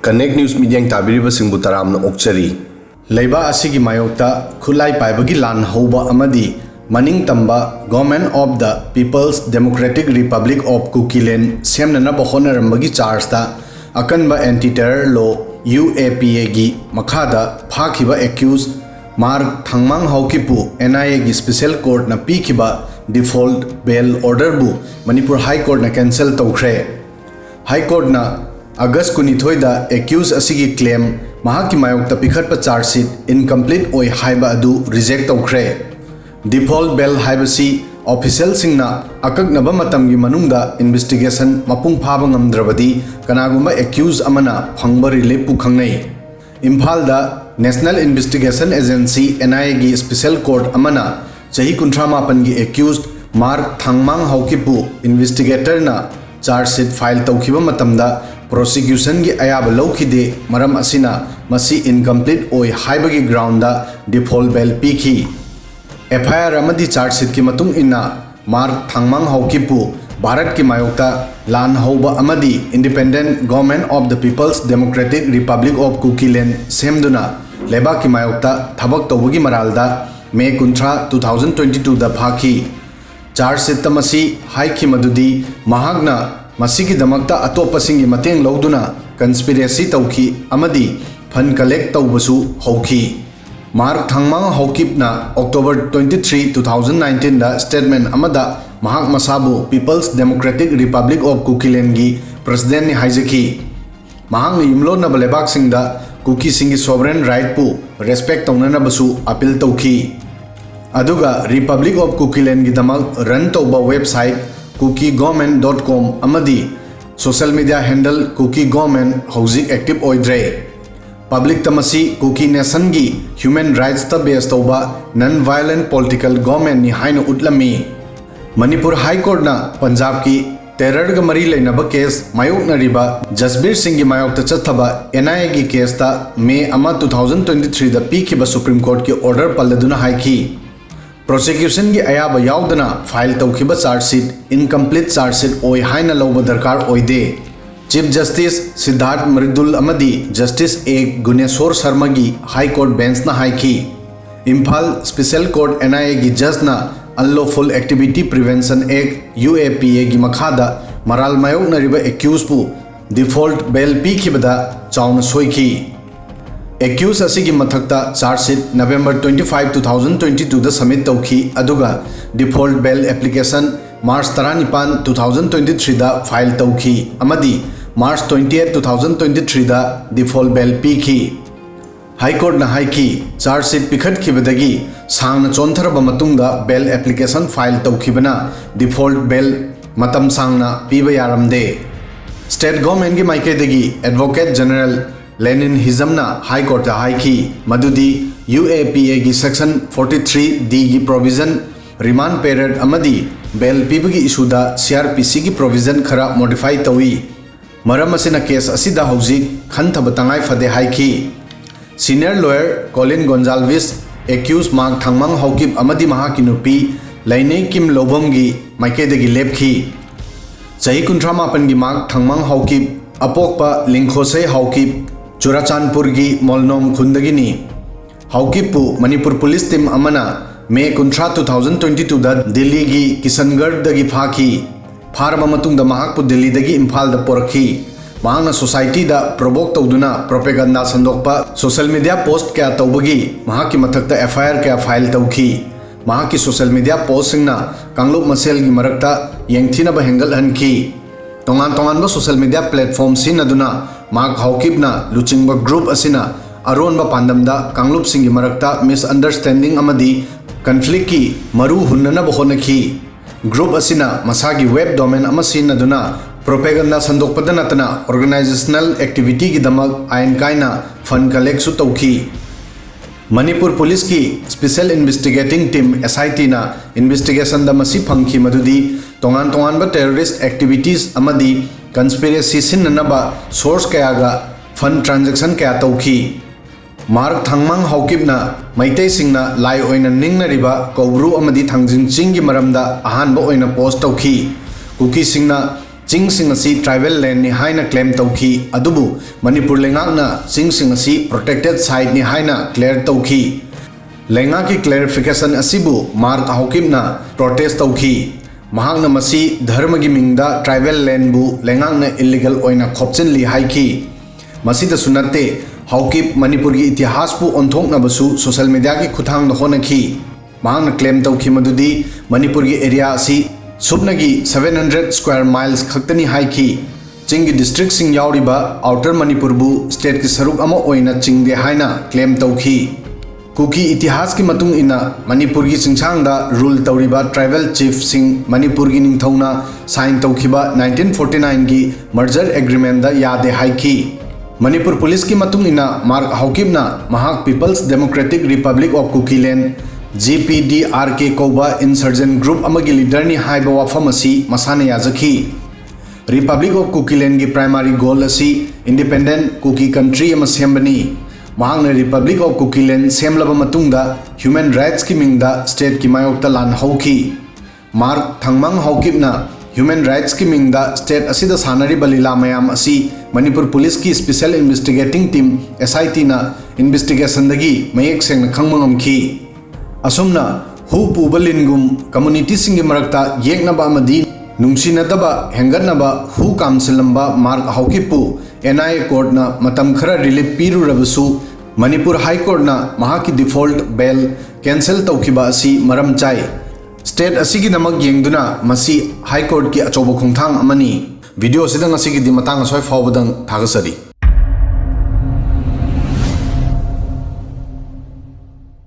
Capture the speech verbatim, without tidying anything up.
Connect News ꯃꯤꯠꯌꯦꯡ ꯇꯥꯕꯤꯔꯤꯕꯁꯤꯡꯕꯨ ꯇꯔꯥꯝꯅ ꯑꯣꯛꯆꯔꯤ꯫ ꯂꯩꯕꯥꯛ ꯑꯁꯤꯒꯤ ꯃꯥꯌꯣꯛꯇ ꯈꯨꯠꯂꯥꯏ ꯄꯥꯏꯕꯒꯤ ꯂꯥꯟ ꯍꯧꯕ ꯑꯃꯗꯤ ꯃꯅꯤꯡ ꯇꯝꯕ Government of the People's Democratic Republic of Kukiland ꯁꯦꯝꯅꯅꯕ ꯍꯣꯠꯅꯔꯝꯕꯒꯤ ꯆꯥꯔꯖꯇ ꯑꯀꯟꯕ Anti Terror Law, UAPA ꯒꯤ ꯃꯈꯥꯗ ꯐꯥꯈꯤꯕ accused ꯃꯥꯔꯛ ꯊꯥꯡꯃꯥꯡ ꯍꯥꯎꯀꯤꯞꯄꯨ NIA ꯒꯤ special court ꯅ ꯄꯤꯈꯤꯕ default bail order ꯕꯨ ꯃꯅꯤꯄꯨꯔ High Court ꯅ cancel ꯇꯧꯈ꯭ꯔꯦ꯫ High Court ꯅ August ꯀꯨꯟꯅꯤꯊꯣꯏꯗ accused ꯑꯁꯤꯒꯤ claim, ꯃꯍꯥꯛꯀꯤ ꯃꯥꯌꯣꯛꯇ ꯄꯤꯈꯠꯄ charge sheet incomplete ꯑꯣꯏ ꯍꯥꯏꯕ ꯑꯗꯨ reject ꯇꯧꯈ꯭ꯔꯦ꯫ Default bail ꯍꯥꯏꯕꯁꯤ official ꯁꯤꯡꯅ ꯑꯀꯛꯅꯕ ꯃꯇꯝꯒꯤ ꯃꯅꯨꯡꯗ investigation ꯃꯄꯨꯡ ꯐꯥꯕ ꯉꯝꯗ꯭ꯔꯕꯗꯤ ꯀꯅꯥꯒꯨꯝꯕ accused ꯑꯃꯅ ꯐꯪꯕ relief ꯄꯨ ꯈꯪꯅꯩ꯫ ꯏꯝꯐꯥꯜꯗ National Investigation Agency, NIA ꯒꯤ special court ꯑꯃꯅ ꯆꯍꯤ ꯀꯨꯟꯊ꯭ꯔꯥ ꯃꯥꯄꯟꯒꯤ accused ꯃꯥꯔꯛ ꯊꯥꯡꯃꯥꯡ ꯍꯥꯎꯀꯤꯞꯄꯨ investigator ꯅ charge sheet file ꯇꯧꯈꯤꯕ ꯃꯇꯝꯗ prosecution ꯒꯤ ꯑꯌꯥꯕ ꯂꯧꯈꯤꯗꯦ, ꯃꯔꯝ ꯑꯁꯤꯅ ꯃꯁꯤ incomplete ꯑꯣꯏ ꯍꯥꯏꯕꯒꯤ ground ꯗ default bail ꯄꯤꯈꯤ꯫ FIR ꯑꯃꯗꯤ charge sheet ꯀꯤ ꯃꯇꯨꯡ ꯏꯟꯅ ꯃꯥꯔꯛ ꯊꯥꯡꯃꯥꯡ ꯍꯥꯎꯀꯤꯞꯄꯨ ꯚꯥꯔꯠꯀꯤ ꯃꯥꯌꯣꯛꯇ ꯂꯥꯟ ꯍꯧꯕ ꯑꯃꯗꯤ Independent Government of the People's Democratic Republic of Kukiland ꯁꯦꯝꯗꯨꯅ ꯂꯩꯕꯥꯛꯀꯤ ꯃꯥꯌꯣꯛꯇ ꯊꯕꯛ ꯇꯧꯕꯒꯤ ꯃꯔꯥꯜꯗ May ꯀꯨꯟꯊ꯭ꯔꯥ, two thousand twenty two ꯗ ꯐꯥꯈꯤ꯫ Charge sheet ꯇ ꯃꯁꯤ ꯍꯥꯏꯈꯤ ꯃꯗꯨꯗꯤ ꯃꯍꯥꯛꯅ ꯃꯁꯤꯒꯤꯗꯃꯛꯇ ꯑꯇꯣꯞꯄꯁꯤꯡꯒꯤ ꯃꯇꯦꯡ ꯂꯧꯗꯨꯅ conspiracy ꯇꯧꯈꯤ ꯑꯃꯗꯤ fund collect ꯇꯧꯕꯁꯨ ꯍꯧꯈꯤ꯫ ꯃꯥꯔꯛ ꯊꯥꯡꯃꯥꯡ ꯍꯥꯎꯀꯤꯞꯅ October twenty three, two thousand nineteen ꯗ statement ꯑꯃꯗ ꯃꯍꯥꯛ ꯃꯁꯥꯕꯨ People's Democratic Republic of Kukiland ꯒꯤ president ꯅꯤ ꯍꯥꯏꯖꯈꯤ꯫ ꯃꯍꯥꯛꯅ ꯌꯨꯝꯂꯣꯟꯅꯕ ꯂꯩꯕꯥꯛꯁꯤꯡꯗ ꯀꯨꯀꯤꯁꯤꯡꯒꯤ sovereign right ꯄꯨ respect ꯇꯧꯅꯅꯕꯁꯨ appeal ꯇꯧꯈꯤ꯫ ꯑꯗꯨꯒ Republic of Kukiland ꯒꯤꯗꯃꯛ run ꯇꯧꯕ website kuki government dot com ꯑꯃꯗꯤ social media handle Kuki Government ꯍꯧꯖꯤꯛ active ꯑꯣꯏꯗ꯭ꯔꯦ꯫ Public ꯇ ꯃꯁꯤ Kuki Nation ꯒꯤ human rights ꯇ base ꯇꯧꯕ non violent political government ꯅꯤ ꯍꯥꯏꯅ ꯎꯠꯂꯝꯃꯤ꯫ ꯃꯅꯤꯄꯨꯔ High Court ꯅ ꯄꯟꯖꯥꯕꯀꯤ terror ꯒ ꯃꯔꯤ ꯂꯩꯅꯕ case ꯃꯥꯌꯣꯛꯅꯔꯤꯕ ꯖꯁꯕꯤꯔ ꯁꯤꯡꯒꯤ ꯃꯥꯌꯣꯛꯇ ꯆꯠꯊꯕ NIA ꯒꯤ case ꯇ May ꯑꯃ, two thousand twenty three ꯗ ꯄꯤꯈꯤꯕ Supreme Court ꯀꯤ order ꯄꯜꯂꯗꯨꯅ ꯍꯥꯏꯈꯤ, prosecution ꯒꯤ ꯑꯌꯥꯕ ꯌꯥꯎꯗꯅ file ꯇꯧꯈꯤꯕ charge sheet incomplete charge sheet ꯑꯣꯏ ꯍꯥꯏꯅ ꯂꯧꯕ ꯗꯔꯀꯥꯔ ꯑꯣꯏꯗꯦ꯫ Chief Justice Siddharth Mridul ꯑꯃꯗꯤ Justice A Guneswar Sharmaꯒꯤ High Court Benchꯅ ꯍꯥꯏꯈꯤ, Imphal Special Court N I Aꯒꯤ Judgeꯅ Unlawful Activity Prevention Act, U A P Aꯒꯤ ꯃꯈꯥꯗ ꯃꯔꯥꯜ ꯃꯥꯌꯣꯛꯅꯔꯤꯕ accusedꯄꯨ default bail ꯄꯤꯈꯤꯕꯗ ꯆꯥꯎꯅ ꯁꯣꯏꯈꯤ꯫ Accused ꯑꯁꯤꯒꯤ ꯃꯊꯛꯇ charge sheet November twenty five, two thousand twenty twoꯗ submit ꯇꯧꯈꯤ, ꯑꯗꯨꯒ default bail application March ꯇꯔꯥꯅꯤꯄꯥꯟ, two thousand twenty threeꯗ file ꯇꯧꯈꯤ ꯑꯃꯗꯤ March twenty eight, two thousand twenty threeꯗ default bail ꯄꯤꯈꯤ꯫ High Courtꯅ ꯍꯥꯏꯈꯤ, charge sheet ꯄꯤꯈꯠꯈꯤꯕꯗꯒꯤ ꯁꯥꯡꯅ ꯆꯣꯟꯊꯔꯕ ꯃꯇꯨꯡꯗ bail application file ꯇꯧꯈꯤꯕꯅ default bail ꯃꯇꯝ ꯁꯥꯡꯅ ꯄꯤꯕ ꯌꯥꯔꯝꯗꯦ꯫ State Governmentꯀꯤ ꯃꯥꯏꯀꯩꯗꯒꯤ Advocate General Lenin Hizamꯅ High Courtꯇ ꯍꯥꯏꯈꯤ ꯃꯗꯨꯗꯤ U A P Aꯒꯤ Section forty three Dꯒꯤ provision, remand period ꯑꯃꯗꯤ bail ꯄꯤꯕꯒꯤ issueꯗ C R P Cꯒꯤ provision ꯈꯔ modify ꯇꯧꯏ꯫ ꯃꯔꯝ ꯑꯁꯤꯅ case ꯑꯁꯤꯗ ꯍꯧꯖꯤꯛ ꯈꯟꯊꯕ ꯇꯉꯥꯏ ꯐꯗꯦ ꯍꯥꯏꯈꯤ꯫ Senior lawyer Colin Gonsalves accused Mark ꯊꯥꯡꯃꯥꯡ ꯍꯥꯎꯀꯤꯞ ꯑꯃꯗꯤ ꯃꯍꯥꯛꯀꯤ ꯅꯨꯄꯤ ꯂꯩꯅꯩ ꯀꯤꯝ ꯂꯧꯕꯝꯒꯤ ꯃꯥꯏꯀꯩꯗꯒꯤ ꯂꯦꯞꯈꯤ꯫ ꯆꯍꯤ ꯀꯨꯟꯊ꯭ꯔꯥ ꯃꯥꯄꯟꯒꯤ ꯃꯥꯔꯛ ꯊꯥꯡꯃꯥꯡ ꯍꯥꯎꯀꯤꯞ, ꯑꯄꯣꯛꯄ ꯂꯤꯡꯈꯣꯁꯩ ꯍꯥꯎꯀꯤꯞ, ꯆꯨꯔꯥꯆꯥꯟꯄꯨꯔꯒꯤ ꯃꯣꯜꯅꯣꯝ ꯈꯨꯟꯗꯒꯤꯅꯤ꯫ ꯍꯥꯎꯀꯤꯞꯄꯨ ꯃꯅꯤꯄꯨꯔ police team ꯑꯃꯅ May ꯀꯨꯟꯊ꯭ꯔꯥ, two thousand twenty twoꯗ ꯗꯤꯜꯂꯤꯒꯤ ꯀꯤꯁꯟꯒꯔꯗꯒꯤ ꯐꯥꯈꯤ꯫ ꯐꯥꯔꯕ ꯃꯇꯨꯡꯗ ꯃꯍꯥꯛꯄꯨ ꯗꯤꯜꯂꯤꯗꯒꯤ ꯏꯝꯐꯥꯜꯗ ꯄꯨꯔꯛꯈꯤ꯫ ꯃꯍꯥꯛꯅ societyꯗ provoke ꯇꯧꯗꯨꯅ propaganda ꯁꯟꯗꯣꯛꯄ social media post ꯀꯌꯥ ꯇꯧꯕꯒꯤ ꯃꯍꯥꯛꯀꯤ ꯃꯊꯛꯇ F I R ꯀꯌꯥ file ꯇꯧꯈꯤ꯫ ꯃꯍꯥꯛꯀꯤ social media postꯁꯤꯡꯅ ꯀꯥꯡꯂꯨꯞ ꯃꯁꯦꯜꯒꯤ ꯃꯔꯛꯇ ꯌꯦꯡꯊꯤꯅꯕ ꯍꯦꯟꯒꯠꯍꯟꯈꯤ꯫ ꯇꯣꯉꯥꯟ ꯇꯣꯉꯥꯟꯕ social media platform ꯁꯤꯖꯤꯟꯅꯗꯨꯅ ꯃꯥꯔꯛ ꯍꯥꯎꯀꯤꯞꯅ ꯂꯨꯆꯤꯡꯕ group ꯑꯁꯤꯅ ꯑꯔꯣꯟꯕ ꯄꯥꯟꯗꯝꯗ ꯀꯥꯡꯂꯨꯞꯁꯤꯡꯒꯤ ꯃꯔꯛꯇ misunderstanding ꯑꯃꯗꯤ conflictꯀꯤ ꯃꯔꯨ ꯍꯨꯟꯅꯅꯕ ꯍꯣꯠꯅꯈꯤ꯫ Group ꯑꯁꯤꯅ ꯃꯁꯥꯒꯤ web domain ꯑꯃ ꯁꯤꯖꯤꯟꯅꯗꯨꯅ propaganda ꯁꯟꯗꯣꯛꯄꯗ ꯅꯠꯇꯅ organizational activityꯒꯤꯗꯃꯛ ꯑꯥꯏꯟ ꯀꯥꯏꯅ fund collectꯁꯨ ꯇꯧꯈꯤ꯫ Manipur policeꯀꯤ Special Investigating Team, S I Tꯅ investigationꯗ ꯃꯁꯤ ꯐꯪꯈꯤ ꯃꯗꯨꯗꯤ ꯇꯣꯉꯥꯟ ꯇꯣꯉꯥꯟꯕ terrorist activities ꯑꯃꯗꯤ conspiracy ꯁꯤꯟꯅꯅꯕ source ꯀꯌꯥꯒ fund transaction ꯀꯌꯥ ꯇꯧꯈꯤ꯫ ꯃꯥꯔꯛ ꯊꯥꯡꯃꯥꯡ ꯍꯥꯎꯀꯤꯞꯅ ꯃꯩꯇꯩꯁꯤꯡꯅ ꯂꯥꯏ ꯑꯣꯏꯅ ꯅꯤꯡꯅꯔꯤꯕ ꯀꯧꯕ꯭ꯔꯨ ꯑꯃꯗꯤ ꯊꯥꯡꯖꯤꯡ ꯆꯤꯡꯒꯤ ꯃꯔꯝꯗ ꯑꯍꯥꯟꯕ ꯑꯣꯏꯅ post ꯇꯧꯈꯤ꯫ ꯀꯨꯀꯤꯁꯤꯡꯅ ꯆꯤꯡꯁꯤꯡ ꯑꯁꯤ tribal landꯅꯤ ꯍꯥꯏꯅ claim ꯇꯧꯈꯤ, ꯑꯗꯨꯕꯨ ꯃꯅꯤꯄꯨꯔ ꯂꯩꯉꯥꯛꯅ ꯆꯤꯡꯁꯤꯡ ꯑꯁꯤ protected siteꯅꯤ ꯍꯥꯏꯅ clear ꯇꯧꯈꯤ꯫ ꯂꯩꯉꯥꯛꯀꯤ clarification ꯑꯁꯤꯕꯨ ꯃꯥꯔꯛ ꯍꯥꯎꯀꯤꯞꯅ protest ꯇꯧꯈꯤ꯫ ꯃꯍꯥꯛꯅ ꯃꯁꯤ ꯙꯔꯃꯒꯤ ꯃꯤꯡꯗ tribal landꯕꯨ ꯂꯩꯉꯥꯛꯅ illegal ꯑꯣꯏꯅ ꯈꯣꯞꯆꯤꯜꯂꯤ ꯍꯥꯏꯈꯤ꯫ ꯃꯁꯤꯗꯁꯨ ꯅꯠꯇꯦ, ꯍꯥꯎꯀꯤꯞ ꯃꯅꯤꯄꯨꯔꯒꯤ ꯏꯇꯤꯍꯥꯁꯄꯨ ꯑꯣꯟꯊꯣꯛꯅꯕꯁꯨ social mediaꯒꯤ ꯈꯨꯠꯊꯥꯡꯗ ꯍꯣꯠꯅꯈꯤ꯫ ꯃꯍꯥꯛꯅ claim ꯇꯧꯈꯤ ꯃꯗꯨꯗꯤ ꯃꯅꯤꯄꯨꯔꯒꯤ area ꯑꯁꯤ ꯁꯨꯞꯅꯒꯤ seven hundred square miles ꯈꯛꯇꯅꯤ ꯍꯥꯏꯈꯤ꯫ ꯆꯤꯡꯒꯤ districtꯁꯤꯡ ꯌꯥꯎꯔꯤꯕ Outer ꯃꯅꯤꯄꯨꯔꯕꯨ stateꯀꯤ ꯁꯔꯨꯛ ꯑꯃ ꯑꯣꯏꯅ ꯆꯤꯡꯗꯦ ꯍꯥꯏꯅ claim ꯇꯧꯈꯤ꯫ ꯀꯨꯀꯤ ꯏꯇꯤꯍꯥꯁꯀꯤ ꯃꯇꯨꯡ ꯏꯟꯅ ꯃꯅꯤꯄꯨꯔꯒꯤ ꯆꯤꯡꯁꯥꯡꯗ rule ꯇꯧꯔꯤꯕ tribal chiefꯁꯤꯡ ꯃꯅꯤꯄꯨꯔꯒꯤ ꯅꯤꯡꯊꯧꯅ sign ꯇꯧꯈꯤꯕ nineteen forty nineꯒꯤ merger agreementꯗ ꯌꯥꯗꯦ ꯍꯥꯏꯈꯤ꯫ ꯃꯅꯤꯄꯨꯔ policeꯀꯤ ꯃꯇꯨꯡ ꯏꯟꯅ ꯃꯥꯔꯛ ꯍꯥꯎꯀꯤꯞꯅ ꯃꯍꯥꯛ People's Democratic Republic of Kukiland, GPDRK ꯀꯧꯕ insurgent group ꯑꯃꯒꯤ leaderꯅꯤ ꯍꯥꯏꯕ ꯋꯥꯐꯝ ꯑꯁꯤ ꯃꯁꯥꯅ ꯌꯥꯖꯈꯤ꯫ Republic of Kukilandꯒꯤ primary goal ꯑꯁꯤ independent Kuki country ꯑꯃ ꯁꯦꯝꯕꯅꯤ꯫ ꯃꯍꯥꯛꯅ Republic of Kukiland ꯁꯦꯝꯂꯕ ꯃꯇꯨꯡꯗ human rightsꯀꯤ ꯃꯤꯡꯗ stateꯀꯤ ꯃꯥꯌꯣꯛꯇ ꯂꯥꯟ ꯍꯧꯈꯤ꯫ ꯃꯥꯔꯛ ꯊꯥꯡꯃꯥꯡ ꯍꯥꯎꯀꯤꯞꯅ human rightsꯀꯤ ꯃꯤꯡꯗ state ꯑꯁꯤꯗ ꯁꯥꯟꯅꯔꯤꯕ ꯂꯤꯂꯥ ꯃꯌꯥꯝ ꯑꯁꯤ ꯃꯅꯤꯄꯨꯔ policeꯀꯤ special investigating team, SITꯅ investigationꯗꯒꯤ ꯃꯌꯦꯛ ꯁꯦꯡꯅ ꯈꯪꯕ ꯉꯝꯈꯤ꯫ ꯑꯁꯨꯝꯅ ꯍꯨ ꯄꯨꯕ ꯂꯤꯟꯒꯨꯝ communityꯁꯤꯡꯒꯤ ꯃꯔꯛꯇ ꯌꯦꯛꯅꯕ ꯑꯃꯗꯤ ꯅꯨꯡꯁꯤꯅꯗꯕ ꯍꯦꯟꯒꯠꯅꯕ ꯍꯨ ꯀꯥꯝꯁꯤꯜꯂꯝꯕ ꯃꯥꯔꯛ ꯍꯥꯎꯀꯤꯞꯄꯨ NIA courtꯅ ꯃꯇꯝ ꯈꯔ relief ꯄꯤꯔꯨꯔꯕꯁꯨ, ꯃꯅꯤꯄꯨꯔ High Courtꯅ ꯃꯍꯥꯛꯀꯤ default bail cancel ꯇꯧꯈꯤꯕ ꯑꯁꯤ ꯃꯔꯝ ꯆꯥꯏ꯫ State ꯑꯁꯤꯒꯤꯗꯃꯛ ꯌꯦꯡꯗꯨꯅ ꯃꯁꯤ High Courtꯀꯤ ꯑꯆꯧꯕ ꯈꯣꯡꯊꯥꯡ ꯑꯃꯅꯤ꯫ Video ꯑꯁꯤꯗ ꯉꯁꯤꯒꯤꯗꯤ ꯃꯇꯥꯡ ꯑꯁ꯭ꯋꯥꯏ ꯐꯥꯎꯕꯗꯪ ꯊꯥꯒꯠꯆꯔꯤ꯫